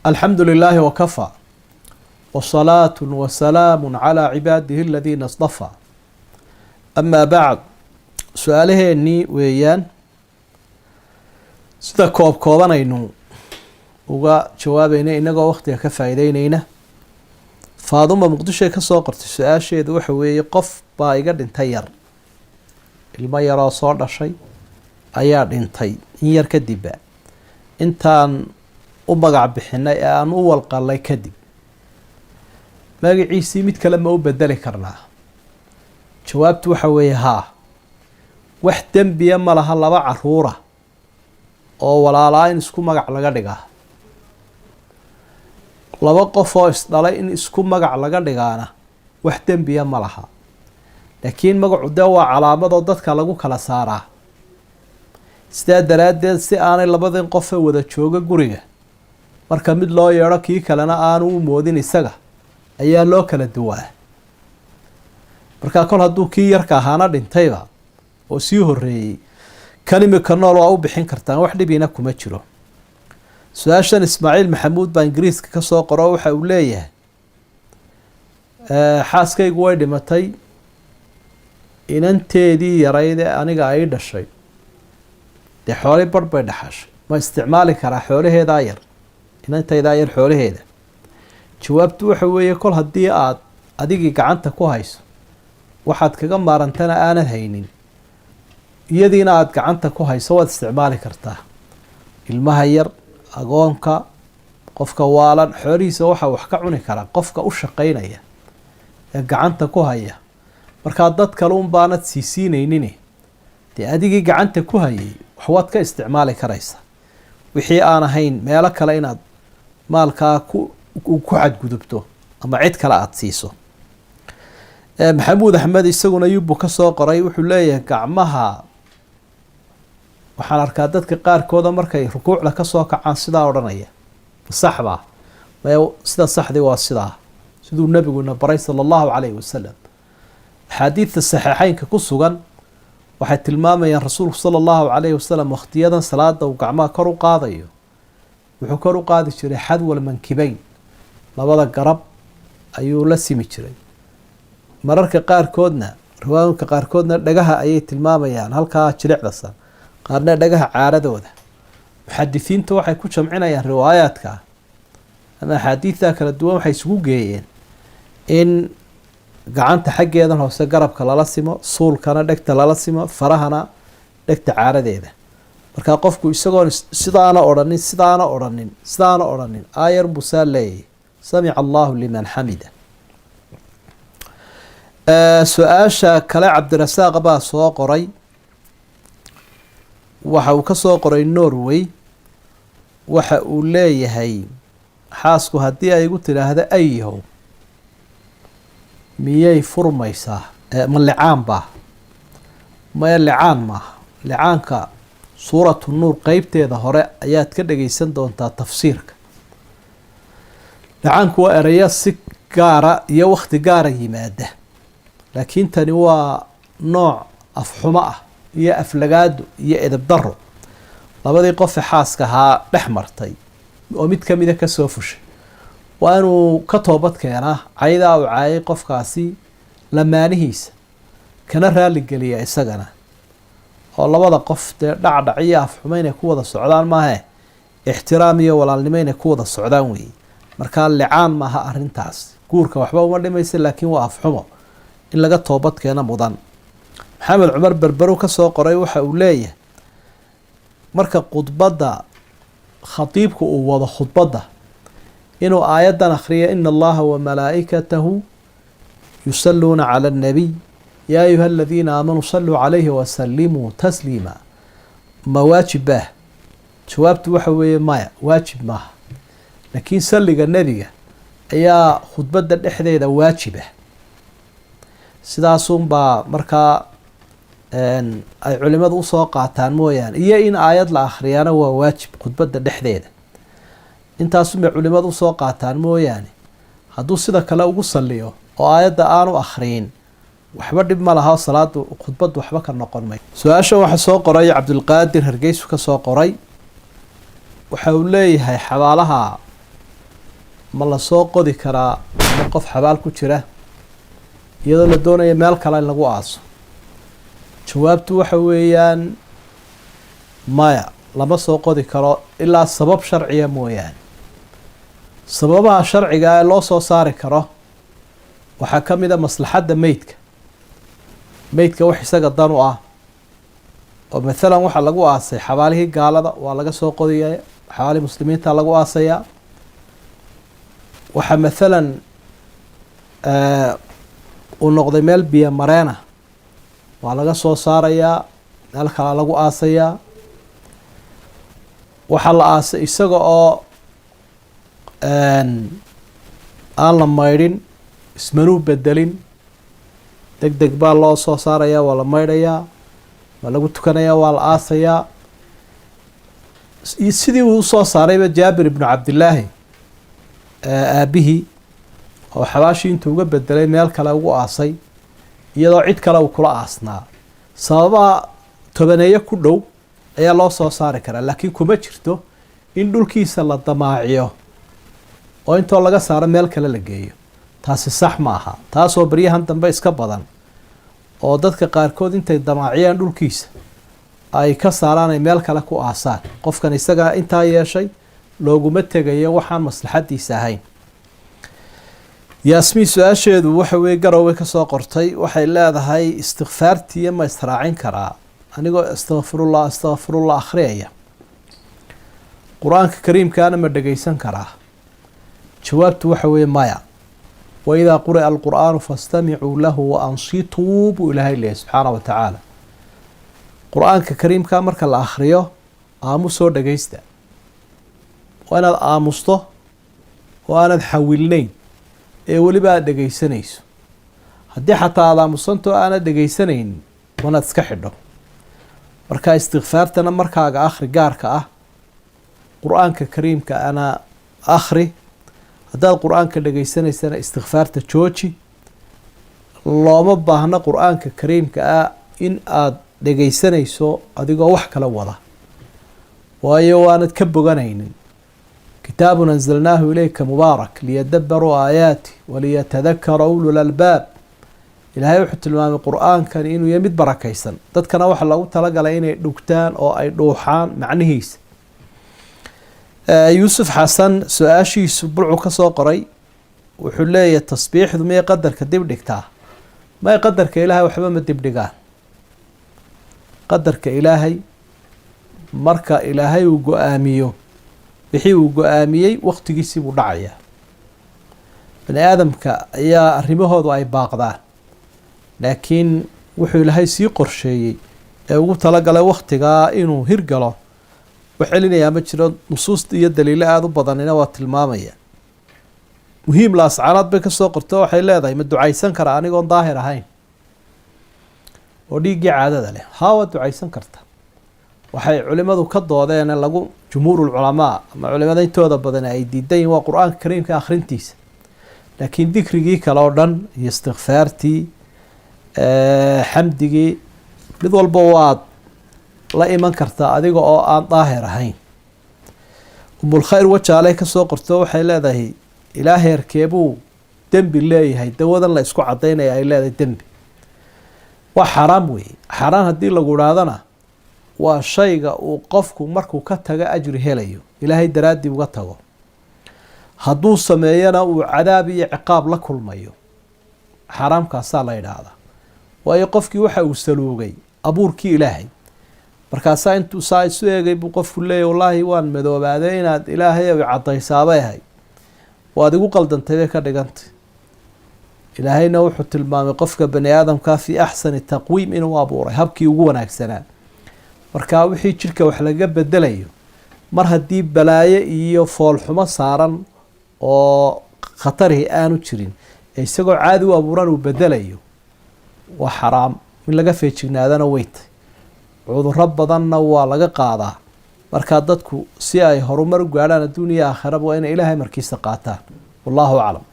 Alxamdu lilaahi wakafaa wasalaatu wasalaamu calaa cibaadihi aladiina istafaa, amaa bacd. Su-aalaheennii weeyaan, sida koob koobanaynu uga jawaabayna inagoo wakhtiga ka faa'iideyneyna. Faaduma Muqdishoy kasoo qortay. Su-aasheedu waxa weeye: qof baa iga dhintay yar, ilmo yaroo soo dhashay ayaa dhintay in yar kadibba intaan u magac bixinay ee aan u walqalay kadib, magaciisii mid kale ma u bedeli karnaa? Jawaabtu waxa weeye haa, wax dembiya ma laha. Laba caruura oo walaalaa in isku magac laga dhigaa, laba qof oo isdhalay in isku magac laga dhigaana wax dembiya ma laha. Laakiin magacu dee waa calaamadoo dadka lagu kala saaraa. Sidaa daraaddeed, si aanay labadin qofe wada jooga guriga marka mid loo yeedho kii kalena aanu u moodin isaga, ayaa loo kala duwaa. Markaa kol hadduu kii yarka ahaana dhintayba oo sii horeeyey, kan imika nool waa u bixin kartaan, wax dhibina kuma jiro. Su-aashan Ismaaciil Maxamuud baa Ingiriiska kasoo qoro. Waxa uu leeyahay: xaaskaygu way dhimatay, inanteedii yarayd ee aniga ay dhashay dee xooli barh bay dhaxashay, ma isticmaali karaa xoolaheedaa yar, inantaydaa yar xoolaheeda? Jawaabtu waxa weeye: kol haddii aad adigii gacanta ku hayso, waxaad kaga maarantana aanad haynin, iyadiina aada gacanta ku hayso, waad isticmaali kartaa. Ilmaha yar, agoonka, qofka waalan, xoolihiisa waxaa wax ka cuni karaa qofka u shaqeynaya ee gacanta ku haya. Markaa dad kale un baanad siisiinaynin, dee adigii gacanta ku hayay waxwaad ka isticmaali karaysa, wixii aan ahayn meelo kale inaad maalkaa ku xadgudubto ama cid kale aada siiso. Maxamuud Axmed isaguna Yubbu ka soo qoray. Wuxuu leeyahay: gacmaha waxaan arkaa dadka qaarkooda markay rukuucda kasoo kacaan sidaa odhanaya, sax baa? Maya, sida saxdii waa sidaa, siduu nabiguna baray sala Allahu calayhi wasalam. Axaadiidta saxiixeynka ku sugan waxay tilmaamayaan rasuulku sala Allahu calayhi wasalam wakhtiyadan salaada uu gacmaha kor u qaadayo, wuxuu kor u qaadi jiray xadwal mankibeyn, labada garab ayuu la simi jiray. Mararka qaarkoodna, riwaayinka qaarkoodna dhagaha ayay tilmaamayaan, halkaa jilicdasan, qaarna dhagaha caaradooda. Muxadisiinta waxay ku jamcinayaan riwaayaadka ama axaadiidta kala duwan, waxay isugu geeyeen in gacanta xaggeedan hoose garabka lala simo, suulkana dhegta lala simo, farahana dhegta caaradeeda. Markaa qofku isagoon sidaana odhanin, sidaana odhanin, sidaana odhanin, aayar busaa leeyahy samica Allahu liman xamida. Su-aasha kale Cabdirasaaq baa soo qoray. Waxa uu ka soo qoray Norway. Waxa uu leeyahay: xaasku haddii ay igu tidhaahdo "ayahow", miyay furmaysaa? Ma licaan baa? Maya, licaan maaha. Licaanka Suuratu Nuur qeybteeda hore ayaad ka dhageysan doontaa tafsiirka. Licaanku waa ereyo si gaara iyo wakti gaara yimaada, laakiin tani waa nooc afxumo ah iyo aflagaado iyo edeb daro labadii qofe xaaska ahaa dhex martay oo mid kamida kasoo fushay. Waa inuu ka toobad keenaa caydaa uu caayay qofkaasi lamaanihiisa, kana raaligeliya isagana, oo labada qof dee dhacdhac iyo afxumo inay ku wada socdaan maahe, ixtiraam iyo walaalnimo inay ku wada socdaan weeye. Markaa licaan maaha arrintaas, guurka waxba uma dhimaysa, laakiin waa afxumo in laga toobad keeno mudan. Maxamed Cumar Berberu kasoo qoray. Waxa uu leeyahay: marka khudbadda khatiibku uu wado khudbadda, inuu aayaddan akhriyo, "Ina Allaha wamalaa'ikatahu yusaluuna cala annabiy yaa ayuha aladiina aamanuu saluu calayhi wasalimuu tasliima", ma waajib baah? Jawaabtu waxa weeye maya, waajib maaha, laakiin salliga nebiga ayaa khudbadda dhexdeeda waajib ah. Sidaasunbaa markaa ay culimadu usoo qaataan mooyaane, iyo in aayad la akhriyaana waa waajib khudbadda dhexdeeda, intaasunbay culimadu usoo qaataan mooyaane. Hadduu sida kale ugu saliyo oo aayadda aanu akhriyin, waxba dhib ma laha, salaadu khudbaddu waxba ka noqon may. Su-aasha waxaa soo qoray Cabdulqaadir, Hargeysu ka soo qoray. Waxa uu leeyahay: xabaalaha Ma lasoo qodi karaa ama qof xabaal ku jira iyadoo la doonayo meel kale in lagu aaso? Jawaabtu waxa weeyaan maya, lama soo qodi karo ilaa sabab sharciya mooyaane. Sababaha sharciga ee loo soo saari karo waxaa ka mid a maslaxadda meydka. Meydka wax isaga dan u ah oo mathalan waxaa lagu aasay xabaalihii gaalada, waa laga soo qodaya, xabaalihii muslimiinta lagu aasayaa. Waxaa mathalan uu noqday meel biyo mareena, waa laga soo saarayaa, meel kalaa lagu aasayaa. Waxaa la aasay isaga oo aan la maydhin, ismanuu bedelin, deg deg baa loo soo saarayaa, waa la maydhayaa, waa lagu tukanayaa, waa la aasayaa. Sidii uu usoo saarayba Jaabir ibnu Cabdillaahi aabihii oo xabaashii intuu uga bedelay meel kale ugu aasay, iyadoo cid kale uu kula aasnaa. Sababaha tobaneeyo ku dhow ayaa loo soo saari karaa, laakiin kuma jirto in dhulkiisa la damaaciyo oo intoo laga saaro meel kale la geeyo. Taasi sax ma aha, taasoo baryahan dambe iska badan oo dadka qaarkood intay damaaciyaan dhulkiisa ay ka saaraan, ay meel kale ku aasaan. Qofkan isagaa intaa yeeshay, looguma tegayo waxaan maslaxadiisa ahayn. Yaasmiin su-aasheedu waxa weye, Garowe kasoo qortay, waxay leedahay: istikfaartiiyo ma israacin karaa anigoo astakfirullah astakfirullah akhriyaya, Qur-aanka kariimkaana ma dhegeysan karaa? Jawaabtu waxa weeye maya. "Waidaa quri'a alqur'aanu fastamicuu lahu wa ansituu," buu Ilaahay leeyahy subxaana wa tacaala. Qur-aanka kariimka marka la akhriyo, aamusoo dhegeysta. Waa inaad aamusto oo aanad xawilnayn ee weliba aada dhegeysanayso. Haddii xataa aada aamusanto aanad dhegeysanaynin, waa inaad iska xidho. Marka istikfaartana markaaga akhri gaarka ah, Qur-aanka kariimka ana akhri. Haddaad Qur-aanka dhegeysanaysana, istikfaarta jooji. Looma baahno Qur-aanka kariimka ah in aada dhegeysanayso adigoo wax kala wada, waayo waanad ka boganaynin. "Kitaabun anzalnaahu ilayka mubaarak liyadabaruu aayaati waliyatadakara ulul albaab." Ilaahay wuxuu tilmaamay Qur-aankani inuu yahay mid barakaysan, dadkana waxaa loogu talagalay inay dhugtaan oo ay dhuuxaan macnihiisa. Yuusuf Xasan su-aashiisu Burcu ka soo qoray, wuxuu leeyahay: tasbiixdu miyay qadarka dib dhigtaa? May, qadarka Ilaahay waxba ma dib dhigaan. Qadarka Ilaahay marka Ilaahay uu go-aamiyo, wixii uu go-aamiyey waqtigiisii buu dhacayaa. Bani aadamka ayaa arrimahoodu ay baaqdaan, laakiin wuxuu Ilaahay sii qorsheeyey ee ugu talagalay waktigaa inuu hirgalo, wax celinayaa ma jiro. Nusuusta iyo daliilo aada u badanina waa tilmaamaya. Muhiim Laascaanaad bay kasoo qorto, waxay leedahay: ma ducaysan karaa anigoon daahir ahayn oo dhiiggii caadada leh? Haa, waa ducaysan karta. Waxay culimadu ka doodeene lagu jumhuurulculamaa ama culimada intooda badan ay diidan yihin waa Qur-aanka kariimka akhrintiisa, laakiin dikrigii kale oo dhan iyo istikfaartii, xamdigii, mid walba waad la iman kartaa adiga oo aan daahir ahayn. Umulkhayr Wajaaley kasoo qorto, waxay leedahay: ilaa heerkeebuu dembi leeyahay dawadan la isku cadaynaya ay leedahay dembi? Waa xaaraam weeye. Xaaraan haddii lagu idhaahdana, waa shayga uu qofku markuu ka tago ajri helayo, Ilaahay daraaddii uga tago, hadduu sameeyana uu cadaab iyo ciqaab la kulmayo, xaaraamkaasaa la yidhaahdaa. Waayo, qofkii waxa uu saluugay abuurkii Ilaahay. Markaasaa intuu saa isu eegay buu qofku leeyahy: "Wallaahi waan madoobaaday, inaad Ilaahay ow caddaysaabay ahay, waad igu qaldantay," bay ka dhigantay. Ilaahayna wuxuu tilmaamay qofka bani aadamkaa fii axsani taqwiim inuu abuuray, habkii ugu wanaagsanaa. Marka wixii jidhka wax laga bedelayo, mar haddii balaayo iyo foolxumo saaran oo khatarihi aanu jirin ee isagoo caadi u abuuran uu bedelayo, waa xaraam. In laga feejignaadana weytay, cudurro badanna waa laga qaadaa. Markaa dadku si ay horumar u gaadhaan adduun iyo aakhiraba, waa inay Ilaahay markiisa qaataan. Wallahu aclam.